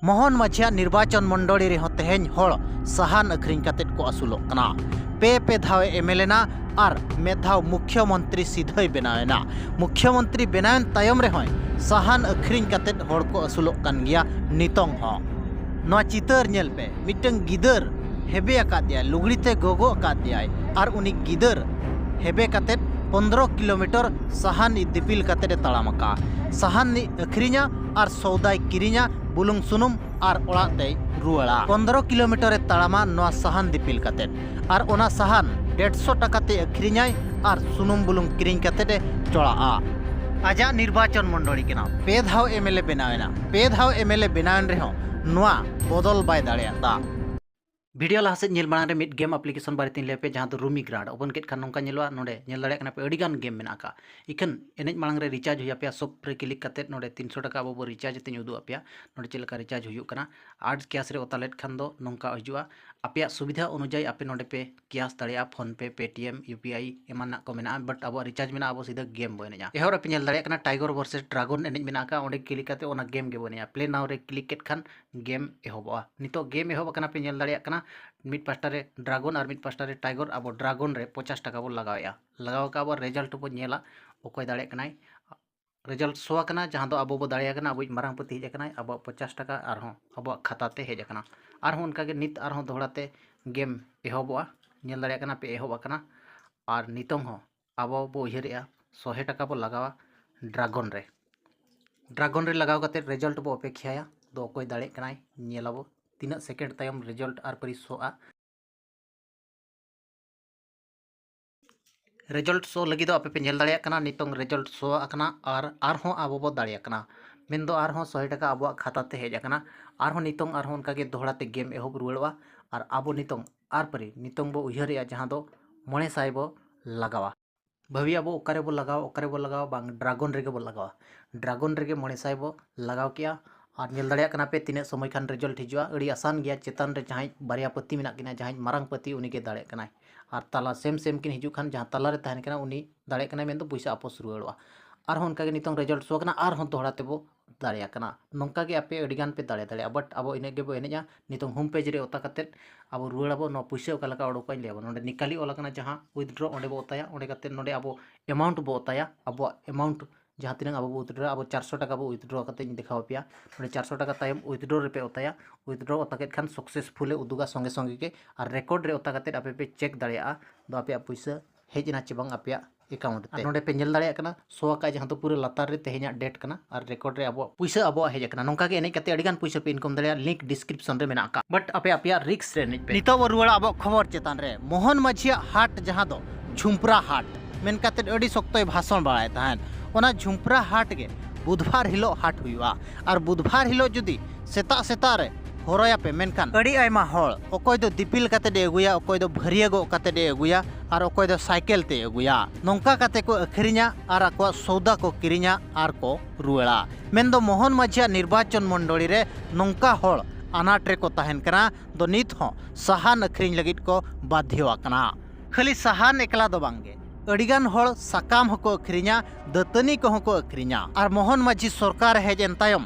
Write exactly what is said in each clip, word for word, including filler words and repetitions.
ᱢᱳᱦᱚᱱ ᱢᱟᱹᱡᱷᱤᱭᱟᱜ ᱱᱤᱨᱵᱟᱪᱚᱱ ᱢᱚᱱᱰᱚᱞᱤ ᱨᱮᱦᱚᱸ ᱛᱮᱦᱮᱧ ᱦᱚᱲ ᱥᱟᱦᱟᱱ ᱟᱹᱠᱷᱨᱤᱧ ᱠᱟᱛᱮᱫ ᱠᱚ ᱟᱹᱥᱩᱞᱚᱜ ᱠᱟᱱᱟ᱾ ᱯᱮ ᱯᱮ ᱫᱷᱟᱣ ᱮ ᱮᱢ ᱮᱞ ᱮᱱᱟ ᱟᱨ ᱢᱤᱫ ᱫᱷᱟᱣ ᱢᱩᱠᱷᱭᱚᱢᱚᱱᱛᱨᱤ ᱥᱤᱫᱷᱟᱹᱭ ᱵᱮᱱᱟᱣ ᱮᱱᱟ᱾ ᱢᱩᱠᱷᱭᱚᱢᱚᱱᱛᱨᱤ ᱵᱮᱱᱟᱣᱮᱱ ᱛᱟᱭᱚᱢ ᱨᱮᱦᱚᱸᱭ ᱥᱟᱦᱟᱱ ᱟᱹᱠᱷᱨᱤᱧ ᱠᱟᱛᱮᱫ ᱦᱚᱲ ᱠᱚ ᱟᱹᱥᱩᱞᱚᱜ ᱠᱟᱱ ᱜᱮᱭᱟ ᱱᱤᱛᱚᱝ ᱦᱚᱸ᱾ ᱱᱚᱣᱟ ᱪᱤᱛᱟᱹᱨ ᱧᱮᱞ ᱯᱮ, ᱢᱤᱫᱴᱟᱝ ᱜᱤᱫᱟᱹᱨ ᱦᱮᱵᱮ ᱟᱠᱟᱫᱮᱭᱟᱭ, ᱞᱩᱜᱽᱲᱤ ᱛᱮ ᱜᱚᱜᱚ ᱟᱠᱟᱫᱮᱭᱟᱭ, ᱟᱨ ᱩᱱᱤ ᱜᱤᱫᱟᱹᱨ ᱦᱮᱵᱮ ᱠᱟᱛᱮᱫ ᱯᱚᱱᱫᱽᱨᱚ ᱠᱤᱞᱳᱢᱤᱴᱟᱨ ᱥᱟᱦᱟᱱ ᱫᱤᱯᱤᱞ ᱠᱟᱛᱮᱫ ᱮ ᱛᱟᱲᱟᱢ ᱟᱠᱟᱫᱼᱟ᱾ ᱥᱟᱦᱟᱱ ᱟᱹᱠᱷᱨᱤᱧᱟ ᱟᱨ ᱥᱚᱣᱫᱟᱭ ᱠᱤᱨᱤᱧᱟ, ᱵᱩᱞᱩᱝ ᱥᱩᱱᱩᱢ ᱟᱨ ᱚᱲᱟᱜ ᱛᱮᱭ ᱨᱩᱣᱟᱹᱲᱟ᱾ ᱯᱚᱱᱫᱽᱨᱚ ᱠᱤᱞᱳᱢᱤᱴᱟᱨ ᱮ ᱛᱟᱲᱟᱢᱟ ᱱᱚᱣᱟ ᱥᱟᱦᱟᱱ ᱫᱤᱯᱤᱞ ᱠᱟᱛᱮᱫ, ᱟᱨ ᱚᱱᱟ ᱥᱟᱦᱟᱱ ᱰᱮᱲᱥᱚ ᱴᱟᱠᱟ ᱛᱮᱭ ᱟᱹᱠᱷᱨᱤᱧᱟᱭ ᱟᱨ ᱥᱩᱱᱩᱢ ᱵᱩᱞᱩᱝ ᱠᱤᱨᱤᱧ ᱠᱟᱛᱮᱫ ᱮ ᱪᱚᱲᱟᱜᱼᱟ᱾ ᱟᱡᱟᱜ ᱱᱤᱨᱵᱟᱪᱚᱱ ᱢᱚᱱᱰᱚᱞᱤ ᱠᱟᱱᱟ, ᱯᱮ ᱫᱷᱟᱣ ᱮᱢ ᱮᱞ ᱮ ᱵᱮᱱᱟᱣ ᱮᱱᱟ, ᱯᱮ ᱫᱷᱟᱣ ᱮᱢ ᱮᱞ ᱮ ᱵᱮᱱᱟᱣ ᱮᱱ ᱨᱮᱦᱚᱸ ᱱᱚᱣᱟ ᱵᱚᱫᱚᱞ ᱵᱟᱭ ᱫᱟᱲᱮᱭᱟᱜᱼᱟ᱾ ᱵᱷᱤᱰᱤᱭᱳ ᱞᱟᱦᱟ ᱥᱮᱫ ᱧᱮᱞ ᱢᱟᱲᱟᱝ ᱨᱮ ᱢᱤᱫ ᱜᱮᱢ ᱟᱯᱞᱤᱠᱮᱥᱚᱱ ᱵᱟᱨᱮ ᱛᱮᱧ ᱞᱟᱹᱭ ᱟᱯᱮᱭᱟ, ᱡᱟᱦᱟᱸ ᱫᱚ ᱨᱩᱢᱤ ᱜᱨᱟᱱᱰ᱾ ᱳᱯᱮᱱ ᱠᱮᱫ ᱠᱷᱟᱱ ᱱᱚᱝᱠᱟ ᱧᱮᱞᱚᱜᱼᱟ, ᱱᱚᱰᱮ ᱧᱮᱞ ᱫᱟᱲᱮᱭᱟᱜ ᱠᱟᱱᱟ ᱯᱮ ᱟᱹᱰᱤ ᱜᱟᱱ ᱜᱮᱢ ᱢᱮᱱᱟᱜ ᱟᱠᱟᱫᱼᱟ᱾ ᱤᱠᱷᱟᱹᱱ ᱮᱱᱮᱡ ᱢᱟᱲᱟᱝ ᱨᱮ ᱨᱤᱪᱟᱨᱡᱽ ᱦᱩᱭ ᱟᱯᱮᱭᱟ, ᱥᱚᱵ ᱨᱮ ᱠᱞᱤᱠ ᱠᱟᱛᱮᱫ ᱱᱚᱰᱮ ᱛᱤᱱᱥᱚ ᱴᱟᱠᱟ ᱟᱵᱚ ᱵᱚ ᱨᱤᱪᱟᱨᱡᱽ ᱠᱟᱛᱮᱧ ᱩᱫᱩᱜ ᱟᱯᱮᱭᱟ, ᱱᱚᱰᱮ ᱪᱮᱫ ᱞᱮᱠᱟ ᱨᱤᱪᱟᱨᱡᱽ ᱦᱩᱭᱩᱜ ᱠᱟᱱᱟ᱾ ᱟᱨ ᱠᱮᱥ ᱨᱮ ᱚᱛᱟ ᱞᱮᱫ ᱠᱷᱟᱱ ᱫᱚ ᱱᱚᱝᱠᱟ ᱦᱤᱡᱩᱜᱼᱟ᱾ ᱟᱯᱮᱭᱟᱜ ᱥᱩᱵᱤᱫᱷᱟ ᱚᱱᱩᱡᱟᱭᱤ ᱟᱯᱮ ᱱᱚᱰᱮ ᱯᱮ ᱠᱮᱥ ᱫᱟᱲᱮᱭᱟᱜᱼᱟ, PhonePe, Paytm, UPI ᱮᱢᱟᱱᱟᱜ ᱠᱚ ᱢᱮᱱᱟᱜᱼᱟ, but ᱟᱵᱚᱣᱟᱜ ᱨᱤᱪᱟᱨᱡᱽ ᱢᱮᱱᱟᱜᱼᱟ, ᱟᱵᱚ ᱥᱤᱫᱷᱟᱹ ᱜᱮᱢ ᱵᱚ ᱮᱱᱮᱡᱼᱟ᱾ ᱮᱦᱚᱵ ᱨᱮᱯᱮ ᱧᱮᱞ ᱫᱟᱲᱮᱭᱟᱜ ᱠᱟᱱᱟ Tiger versus Dragon ᱮᱱᱮᱡ ᱢᱮᱱᱟᱜ ᱟᱠᱟᱫᱼᱟ, ᱚᱸᱰᱮ ᱠᱞᱤᱠ ᱠᱟᱛᱮ ᱚᱱᱟ ᱜᱮᱢ ᱜᱮᱵᱚ ᱮᱱᱮᱡᱼᱟ᱾ Play now ᱨᱮ ᱠᱞᱤᱠ ᱠᱮᱫ ᱠᱷᱟᱱ ᱜᱮᱢ ᱮᱦᱚᱵᱚᱜᱼᱟ᱾ ᱱᱤᱛᱚᱜ ᱜᱮᱢ ᱮᱦᱚᱵ ᱟᱠᱟᱱᱟ, ᱯᱮ ᱧᱮᱞ ᱫᱟᱲᱮᱭᱟᱜ ᱠᱟᱱᱟ, ᱢᱤᱫ ᱯᱟᱦᱴᱟ ᱨᱮ ᱰᱨᱟᱜᱚᱱ ᱟᱨ ᱢᱤᱫ ᱯᱟᱦᱴᱟ ᱨᱮ ᱴᱟᱭᱜᱚᱨ᱾ ᱟᱵᱚ ᱰᱨᱟᱜᱚᱱ ᱨᱮ ᱯᱚᱧᱪᱟᱥ ᱴᱟᱠᱟ ᱵᱚ ᱞᱟᱜᱟᱣᱮᱫᱼᱟ, ᱞᱟᱜᱟᱣ ᱠᱟᱜᱼᱟ ᱵᱚ᱾ ᱨᱮᱡᱟᱞᱴ ᱵᱚ ᱧᱮᱞᱟ, ᱚᱠᱚᱭ ᱫᱟᱲᱮᱭᱟᱜ ᱠᱟᱱᱟᱭ᱾ ᱨᱮᱡᱟᱞᱴ ᱥᱳ ᱟᱠᱟᱱᱟ, ᱡᱟᱦᱟᱸ ᱫᱚ ᱟᱵᱚ ᱵᱚ ᱫᱟᱲᱮᱭᱟᱜ ᱠᱟᱱᱟ, ᱟᱵᱚᱭᱤᱡ ᱢᱟᱨᱟᱝ ᱯᱟᱹᱛᱤ ᱦᱮᱡ ᱟᱠᱟᱱᱟᱭ, ᱟᱵᱚᱣᱟᱜ ᱯᱚᱧᱪᱟᱥ ᱴᱟᱠᱟ ᱟᱨᱦᱚᱸ ᱟᱵᱚᱣᱟᱜ ᱠᱷᱟᱛᱟ ᱛᱮ ᱦᱮᱡ ᱟᱠᱟᱱᱟ᱾ ᱟᱨᱦᱚᱸ ᱚᱱᱠᱟᱜᱮ ᱱᱤᱛ ᱟᱨᱦᱚᱸ ᱫᱚᱦᱲᱟ ᱛᱮ ᱜᱮᱢ ᱮᱦᱚᱵᱚᱜᱼᱟ, ᱧᱮᱞ ᱫᱟᱲᱮᱭᱟᱜ ᱠᱟᱱᱟ ᱯᱮ ᱮᱦᱚᱵ ᱟᱠᱟᱱᱟ᱾ ᱟᱨ ᱱᱤᱛᱚᱝ ᱦᱚᱸ ᱟᱵᱚ ᱵᱚ ᱩᱭᱦᱟᱹᱨᱮᱜᱼᱟ ᱥᱚᱦᱮ ᱴᱟᱠᱟ ᱵᱚ ᱞᱟᱜᱟᱣᱟ ᱰᱨᱟᱜᱚᱱ ᱨᱮ᱾ ᱰᱨᱟᱜᱚᱱ ᱨᱮ ᱞᱟᱜᱟᱣ ᱠᱟᱛᱮ ᱨᱮᱡᱟᱞᱴ ᱵᱚ ᱚᱯᱮᱠᱷᱟᱭᱟ, ᱫᱚ ᱚᱠᱚᱭ ᱫᱟᱲᱮᱭᱟᱜ ᱠᱟᱱᱟᱭ ᱧᱮᱞᱟᱵᱚ᱾ ᱛᱤᱱᱟᱹᱜ ᱥᱮᱠᱮᱱᱰ ᱛᱟᱭᱚᱢ ᱨᱮᱡᱟᱞᱴ ᱟᱨ ᱯᱟᱹᱨᱤ ᱥᱳᱜᱼᱟ᱾ ᱨᱮᱡᱟᱞᱴ ᱥᱳ ᱞᱟᱹᱜᱤᱫ ᱫᱚ ᱟᱯᱮ ᱯᱮ ᱧᱮᱞ ᱫᱟᱲᱮᱭᱟᱜ ᱠᱟᱱᱟ, ᱱᱤᱛᱚᱝ ᱨᱮᱡᱟᱞᱴ ᱥᱳ ᱟᱠᱟᱱᱟ ᱟᱨ ᱟᱨᱦᱚᱸ ᱟᱵᱚ ᱵᱚ ᱫᱟᱲᱮᱭᱟᱜ ᱠᱟᱱᱟ᱾ ᱢᱮᱱᱫᱚ ᱟᱨᱦᱚᱸ ᱥᱚᱦᱮ ᱴᱟᱠᱟ ᱟᱵᱚᱣᱟᱜ ᱠᱷᱟᱛᱟ ᱛᱮ ᱦᱮᱡ ᱟᱠᱟᱱᱟ᱾ ᱟᱨᱦᱚᱸ ᱱᱤᱛᱚᱝ ᱟᱨᱦᱚᱸ ᱚᱱᱠᱟᱜᱮ ᱫᱚᱦᱲᱟ ᱛᱮ ᱜᱮᱢ ᱮᱦᱚᱵ ᱨᱩᱣᱟᱹᱲᱚᱜᱼᱟ᱾ ᱟᱨ ᱟᱵᱚ ᱱᱤᱛᱚᱝ ᱟᱨ ᱯᱟᱹᱨᱤ ᱱᱤᱛᱚᱝ ᱵᱚ ᱩᱭᱦᱟᱹᱨᱮᱜᱼᱟ, ᱡᱟᱦᱟᱸ ᱫᱚ ᱢᱚᱬᱮ ᱥᱟᱭ ᱵᱚ ᱞᱟᱜᱟᱣᱟ᱾ ᱵᱷᱟᱹᱵᱤ ᱟᱵᱚ ᱚᱠᱟᱨᱮ ᱵᱚ ᱞᱟᱜᱟᱣᱟ, ᱚᱠᱟᱨᱮ ᱵᱚ ᱞᱟᱜᱟᱣᱟ, ᱵᱟᱝ, ᱰᱨᱟᱜᱚᱱ ᱨᱮᱜᱮ ᱵᱚ ᱞᱟᱜᱟᱣᱟ᱾ ᱰᱨᱟᱜᱚᱱ ᱨᱮᱜᱮ ᱢᱚᱬᱮ ᱥᱟᱭ ᱵᱚ ᱞᱟᱜᱟᱣ ᱠᱮᱜᱼᱟ᱾ ᱟᱨ ᱧᱮᱞ ᱫᱟᱲᱮᱭᱟᱜ ᱠᱟᱱᱟ ᱯᱮ ᱛᱤᱱᱟᱹᱜ ᱥᱚᱢᱚᱭ ᱠᱷᱟᱱ ᱨᱮᱡᱟᱞᱴ ᱦᱤᱡᱩᱜᱼᱟ᱾ ᱟᱹᱰᱤ ᱟᱥᱟᱱ ᱜᱮᱭᱟ, ᱪᱮᱛᱟᱱ ᱨᱮ ᱡᱟᱦᱟᱸᱭ ᱵᱟᱨᱭᱟ ᱯᱟᱹᱛᱤ ᱢᱮᱱᱟᱜ ᱠᱤᱱᱟ, ᱡᱟᱦᱟᱸᱭ ᱢᱟᱨᱟᱝ ᱯᱟᱹᱛᱤ, ᱩᱱᱤᱜᱮ ᱫᱟᱲᱮᱭᱟᱜ ᱠᱟᱱᱟᱭ᱾ ᱟᱨ ᱛᱟᱞᱟ ᱥᱮᱢ ᱥᱮᱢ ᱠᱤᱱ ᱦᱤᱡᱩᱜ ᱠᱷᱟᱱ, ᱡᱟᱦᱟᱸ ᱛᱟᱞᱟᱨᱮ ᱛᱟᱦᱮᱱ ᱠᱟᱱᱟ, ᱩᱱᱤ ᱫᱟᱲᱮᱭᱟᱜ ᱠᱟᱱᱟᱭ, ᱢᱮᱱᱫᱚ ᱯᱚᱭᱥᱟ ᱟᱯᱚᱥ ᱨᱩᱣᱟᱹᱲᱚᱜᱼᱟ᱾ ᱟᱨᱦᱚᱸ ᱚᱱᱠᱟᱜᱮ ᱱᱤᱛᱚᱝ ᱨᱮᱡᱟᱞᱴ ᱥᱳ ᱟᱠᱟᱱᱟ, ᱟᱨᱦᱚᱸ ᱫᱚᱦᱲᱟ ᱛᱮᱵᱚ ᱫᱟᱲᱮᱭᱟᱜ ᱠᱟᱱᱟ᱾ ᱱᱚᱝᱠᱟ ᱜᱮ ᱟᱯᱮ ᱟᱹᱰᱤ ᱜᱟᱱ ᱯᱮ ᱫᱟᱲᱮ ᱫᱟᱲᱮᱭᱟᱜᱼᱟ᱾ But ᱟᱵᱚ ᱤᱱᱟᱹᱜ ᱜᱮᱵᱚ ᱮᱱᱮᱡᱼᱟ᱾ ᱱᱤᱛᱚᱝ home page ᱨᱮ ᱚᱛᱟ ᱠᱟᱛᱮᱫ ᱟᱵᱚ ᱨᱩᱣᱟᱹᱲ ᱟᱵᱚ᱾ ᱱᱚᱣᱟ ᱯᱩᱭᱥᱟᱹ ᱚᱠᱟ ᱞᱮᱠᱟ ᱚᱰᱚᱠᱚᱜᱼᱟ ᱤᱧ ᱞᱟᱹᱭ ᱟᱵᱚᱱ᱾ ᱱᱚᱰᱮ ᱱᱤᱠᱟᱞᱤ ᱚᱞ ᱟᱠᱟᱱᱟ, ᱡᱟᱦᱟᱸ withdraw, ᱚᱸᱰᱮ ᱵᱚ ᱚᱛᱟᱭᱟ᱾ ᱚᱸᱰᱮ ᱠᱟᱛᱮᱫ ᱱᱚᱰᱮ ᱟᱵᱚ amount ᱵᱚ ᱚᱛᱟᱭᱟ, ᱟᱵᱚᱣᱟᱜ amount ᱡᱟᱦᱟᱸ ᱛᱤᱱᱟᱹᱜ ᱟᱵᱚ ᱵᱚ withdraw, ᱟᱵᱚ ᱪᱟᱨᱥᱚ ᱴᱟᱠᱟ ᱵᱚ withdraw ᱠᱟᱛᱮ ᱤᱧ ᱫᱮᱠᱷᱟᱣ ᱟᱯᱮᱭᱟ᱾ ᱱᱚᱰᱮ ᱪᱟᱨᱥᱚ ᱴᱟᱠᱟ ᱛᱟᱭᱚᱢ withdraw ᱨᱮᱯᱮ ᱚᱛᱟᱭᱟ᱾ Withdraw ᱚᱛᱟ ᱠᱮᱫ ᱠᱷᱟᱱ successful ᱮ ᱩᱫᱩᱜᱟ ᱥᱚᱸᱜᱮ ᱥᱚᱸᱜᱮ ᱜᱮ, ᱟᱨ record ᱨᱮ ᱚᱛᱟ ᱠᱟᱛᱮ ᱟᱯᱮ ᱯᱮ check ᱫᱟᱲᱮᱭᱟᱜᱼᱟ ᱫᱚ ᱟᱯᱮᱭᱟᱜ ᱯᱩᱭᱥᱟᱹ ᱦᱮᱡ ᱮᱱᱟ ᱪᱮ ᱵᱟᱝ ᱟᱯᱮᱭᱟᱜ account ᱛᱮ᱾ ᱟᱨ ᱱᱚᱰᱮ ᱯᱮ ᱧᱮᱞ ᱫᱟᱲᱮᱭᱟᱜ ᱠᱟᱱᱟ, show ᱟᱠᱟᱫ ᱡᱟᱦᱟᱸ ᱫᱚ ᱯᱩᱨᱟᱹ ᱞᱟᱛᱟᱨ ᱨᱮ ᱛᱮᱦᱮᱧᱟᱜ date ᱠᱟᱱᱟ, ᱟᱨ record ᱨᱮ ᱟᱵᱚᱣᱟᱜ ᱯᱩᱭᱥᱟᱹ ᱟᱵᱚᱣᱟᱜ ᱦᱮᱡ ᱟᱠᱟᱱᱟ᱾ ᱱᱚᱝᱠᱟ ᱜᱮ ᱮᱱᱮᱡ ᱠᱟᱛᱮ ᱟᱹᱰᱤ ᱜᱟᱱ ᱯᱩᱭᱥᱟᱹ ᱯᱮ income ᱫᱟᱲᱮᱭᱟᱜᱼᱟ, link description ᱨᱮ ᱢᱮᱱᱟᱜ ᱟᱠᱟᱫ᱾ But ᱟᱯᱮ ᱟᱯᱮᱭᱟᱜ risk ᱨᱮ ᱮᱱᱮᱡ ᱯᱮ᱾ ᱱᱤᱛᱚᱜ ᱵᱚ ᱨᱩᱣᱟᱹᱲᱟ ᱟᱵᱚᱣᱟᱜ ᱠᱷᱚᱵᱚᱨ ᱪᱮᱛᱟᱱ ᱨᱮ᱾ ᱢᱳᱦᱚᱱ ᱢᱟᱹᱡᱷᱤᱭᱟᱜ ᱦᱟᱴ, ᱡᱟᱦᱟᱸ ᱫᱚ ᱡᱷᱩᱢᱯᱨᱟ ᱦᱟᱴ ᱢᱮᱱ ᱠᱟᱛᱮ ᱟᱹᱰᱤ ᱥᱚᱠᱛᱚᱭ ᱵᱷᱟᱥᱚᱱ ᱵᱟᱲᱟᱭᱮᱫ ᱛᱟᱦᱮᱸᱫ, ᱚᱱᱟ ᱡᱷᱩᱢᱯᱨᱟ ᱦᱟᱴ ᱜᱮ ᱵᱩᱫᱷᱵᱟᱨ ᱦᱤᱞᱳᱜ ᱦᱟᱴ ᱦᱩᱭᱩᱜᱼᱟ᱾ ᱟᱨ ᱵᱩᱫᱷᱵᱟᱨ ᱦᱤᱞᱳᱜ ᱡᱩᱫᱤ ᱥᱮᱛᱟᱜ ᱥᱮᱛᱟᱜ ᱨᱮ ᱦᱚᱨᱚᱭᱟᱯᱮ, ᱢᱮᱱᱠᱷᱟᱱ ᱟᱹᱰᱤ ᱟᱭᱢᱟ ᱦᱚᱲ, ᱚᱠᱚᱭ ᱫᱚ ᱫᱤᱯᱤᱞ ᱠᱟᱛᱮᱫ ᱮ ᱟᱹᱜᱩᱭᱟ, ᱚᱠᱚᱭ ᱫᱚ ᱵᱷᱟᱹᱨᱭᱟᱹ ᱜᱚᱜ ᱠᱟᱛᱮᱫ ᱮ ᱟᱹᱜᱩᱭᱟ, ᱟᱨ ᱚᱠᱚᱭ ᱫᱚ ᱥᱟᱭᱠᱮᱞ ᱛᱮᱭ ᱟᱹᱜᱩᱭᱟ᱾ ᱱᱚᱝᱠᱟ ᱠᱟᱛᱮ ᱠᱚ ᱟᱹᱠᱷᱨᱤᱧᱟ ᱟᱨ ᱟᱠᱚᱣᱟᱜ ᱥᱚᱣᱫᱟ ᱠᱚ ᱠᱤᱨᱤᱧᱟ ᱟᱨ ᱠᱚ ᱨᱩᱣᱟᱹᱲᱟ᱾ ᱢᱮᱱᱫᱚ ᱢᱳᱦᱚᱱ ᱢᱟᱹᱡᱷᱤᱭᱟᱜ ᱱᱤᱨᱵᱟᱪᱚᱱ ᱢᱚᱱᱰᱚᱞᱤ ᱨᱮ ᱱᱚᱝᱠᱟ ᱦᱚᱲ ᱟᱱᱟᱴ ᱨᱮᱠᱚ ᱛᱟᱦᱮᱱ ᱠᱟᱱᱟ ᱫᱚ ᱱᱤᱛ ᱦᱚᱸ ᱥᱟᱦᱟᱱ ᱟᱹᱠᱷᱨᱤᱧ ᱞᱟᱹᱜᱤᱫ ᱠᱚ ᱵᱟᱫᱷᱭᱚ ᱟᱠᱟᱱᱟ᱾ ᱠᱷᱟᱹᱞᱤ ᱥᱟᱦᱟᱱ ᱮᱠᱞᱟ ᱫᱚ ᱵᱟᱝᱜᱮ, ᱟᱹᱰᱤᱜᱟᱱ ᱦᱚᱲ ᱥᱟᱠᱟᱢ ᱦᱚᱸᱠᱚ ᱟᱹᱠᱷᱨᱤᱧᱟ, ᱫᱟᱹᱛᱟᱹᱱᱤ ᱠᱚᱦᱚᱸ ᱠᱚ ᱟᱹᱠᱷᱨᱤᱧᱟ᱾ ᱟᱨ ᱢᱳᱦᱚᱱ ᱢᱟᱹᱡᱷᱤ ᱥᱚᱨᱠᱟᱨ ᱦᱮᱡ ᱮᱱ ᱛᱟᱭᱚᱢ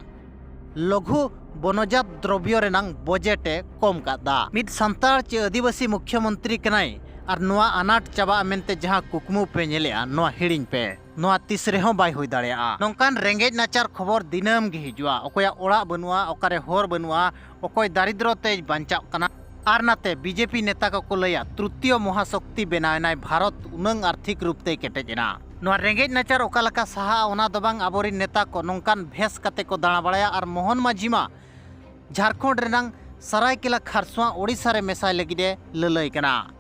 ᱞᱚᱜᱷᱩ ᱵᱚᱱᱚᱡᱟᱛ ᱫᱨᱚᱵᱽᱭᱚ ᱨᱮᱱᱟᱝ ᱵᱚᱡᱮᱴ ᱮ ᱠᱚᱢ ᱠᱟᱫᱟ᱾ ᱢᱤᱫ ᱥᱟᱱᱛᱟᱲ ᱪᱮ ᱟᱹᱫᱤᱵᱟᱹᱥᱤ ᱢᱩᱠᱷᱭᱚᱢᱚᱱᱛᱨᱤ ᱠᱟᱱᱟᱭ ᱟᱨ ᱱᱚᱣᱟ ᱟᱱᱟᱴ ᱪᱟᱵᱟ ᱢᱮᱱᱛᱮ ᱡᱟᱦᱟᱸ ᱠᱩᱠᱢᱩ ᱯᱮ ᱧᱮᱞᱮᱜᱼᱟ, ᱱᱚᱣᱟ ᱦᱤᱲᱤᱧ ᱯᱮ᱾ ᱱᱚᱣᱟ ᱛᱤᱥ ᱨᱮᱦᱚᱸ ᱵᱟᱭ ᱦᱩᱭ ᱫᱟᱲᱮᱭᱟᱜᱼᱟ᱾ ᱱᱚᱝᱠᱟᱱ ᱨᱮᱸᱜᱮᱡ ᱱᱟᱪᱟᱨ ᱠᱷᱚᱵᱚᱨ ᱫᱤᱱᱟᱹᱢ ᱜᱮ ᱦᱤᱡᱩᱜᱼᱟ᱾ ᱚᱠᱚᱭᱟᱜ ᱚᱲᱟᱜ ᱵᱟᱹᱱᱩᱜᱼᱟ, ᱚᱠᱟᱨᱮ ᱦᱚᱨ ᱵᱟᱹᱱᱩᱜᱼᱟ, ᱚᱠᱚᱭ ᱫᱟᱨᱤᱫᱨᱚ ᱛᱮᱭ ᱵᱟᱧᱪᱟᱜ ᱠᱟᱱᱟ᱾ ᱟᱨ ᱱᱟᱛᱮ ᱵᱤᱡᱮᱯᱤ ᱱᱮᱛᱟ ᱠᱚᱠᱚ ᱞᱟᱹᱭᱟ, ᱛᱨᱤᱛᱤᱭᱚ ᱢᱚᱦᱟᱥᱚᱠᱛᱤ ᱵᱮᱱᱟᱣ ᱮᱱᱟᱭ ᱵᱷᱟᱨᱚᱛ, ᱩᱱᱟᱹᱝ ᱟᱨᱛᱷᱤᱠ ᱨᱩᱯ ᱛᱮᱭ ᱠᱮᱴᱮᱡ ᱮᱱᱟ᱾ ᱱᱚᱣᱟ ᱨᱮᱸᱜᱮᱡ ᱱᱟᱪᱟᱨ ᱚᱠᱟ ᱞᱮᱠᱟ ᱥᱟᱦᱟᱜᱼᱟ, ᱚᱱᱟ ᱫᱚ ᱵᱟᱝ, ᱟᱵᱚᱨᱤᱱ ᱱᱮᱛᱟ ᱠᱚ ᱱᱚᱝᱠᱟᱱ ᱵᱷᱮᱥ ᱠᱟᱛᱮ ᱠᱚ ᱫᱟᱬᱟ ᱵᱟᱲᱟᱭᱟ᱾ ᱟᱨ ᱢᱳᱦᱚᱱ ᱢᱟᱹᱡᱷᱤ ᱢᱟ ᱡᱷᱟᱲᱠᱷᱚᱸᱰ ᱨᱮᱱᱟᱝ ᱥᱟᱨᱟᱭᱠᱮᱞᱟ ᱠᱷᱟᱨᱥᱚᱣᱟ ᱳᱰᱤᱥᱟ ᱨᱮ ᱢᱮᱥᱟᱭ ᱞᱟᱹᱜᱤᱫ ᱮ ᱞᱟᱹᱞᱟᱹᱭ ᱠᱟᱱᱟ᱾